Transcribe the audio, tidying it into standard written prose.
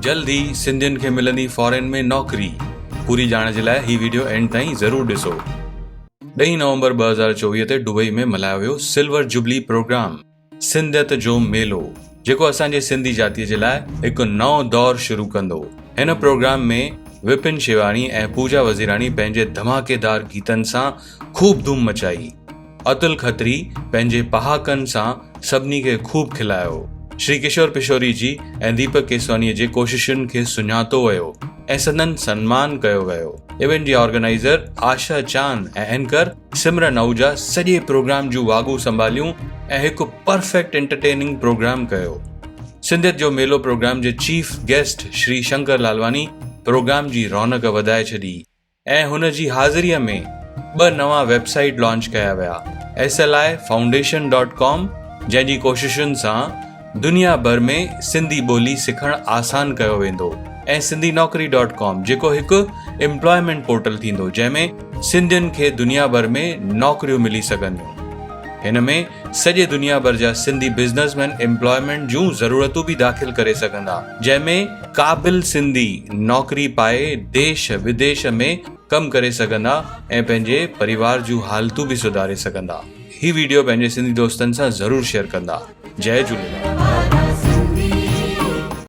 جلد ئي سنڌين کي ملندي فارين ۾ نوڪري، پوري ڄاڻ جي لاء هي ويڊيو اينڊ تائين ضرور ڏسو. ڏهين نومبر 2024 تي دبئي ۾ ملهايو ويو سلور جوبلي پروگرام سنڌيت جو ميلو جيڪو اسان جي سنڌي جاتي جي لاء هڪ نئون دور شروع ڪندو. هن پروگرام ۾ وپن شيواڻي ۽ پوجا وزيراڻي پنهنجي ڌماڪيدار گيتن سان خوب ڌوم مچائي. اتل کتري پنهنجي پهاڪن سان سڀني کي خوب کلايو. شري ڪشور پشوري جي ۽ ديپڪ ڪيسوانيء جي ڪوششن کي سڃاتو ويو ۽ سندن سنمان ڪيو ويو. ايونٽ جي آرگنائيزر آشا چاند ۽ اينڪر سمرن آهوجا سڄي پروگرام جون واڳون سنڀاليون ۽ هڪ پرفيڪٽ انٽرٽيننگ پروگرام ڪيو. سنڌيت جو ميلو پروگرام جي chief guest Shri Shankar Lalwani programme جي رونق وڌائي ڇڏي. ۽ هن جي حاضريء ۾ ٻه نوان ويب سائيٽ لانچ ڪيا ويا، S L I foundation dot com جنهن جي ڪوششن سان دنيا ڀر ۾ سنڌي ٻولي سکڻ آسان ڪيو ويندو ۽ سنڌي نوڪري ڊاٽ ڪام جيڪو هڪ ايمپلائمينٽ پورٽل ٿيندو جنهن ۾ سنڌين کي دنيا ڀر ۾ نوڪريون ملي سگهنديون. هن ۾ سڄي دنيا ڀر جا سنڌي بزنس مين ايمپلائمينٽ جون ضرورتون به داخل ڪري سگهندا جنهن ۾ قابل سنڌي نوڪري پائي ديش وديش ۾ ڪم ڪري سگهندا ۽ پنهنجي پريوار جون حالتون به سڌاري سگهندا. هي ويڊيو پنهنجي سنڌي دوستن سان ضرور شيئر ڪندا. جئي جهوليلال.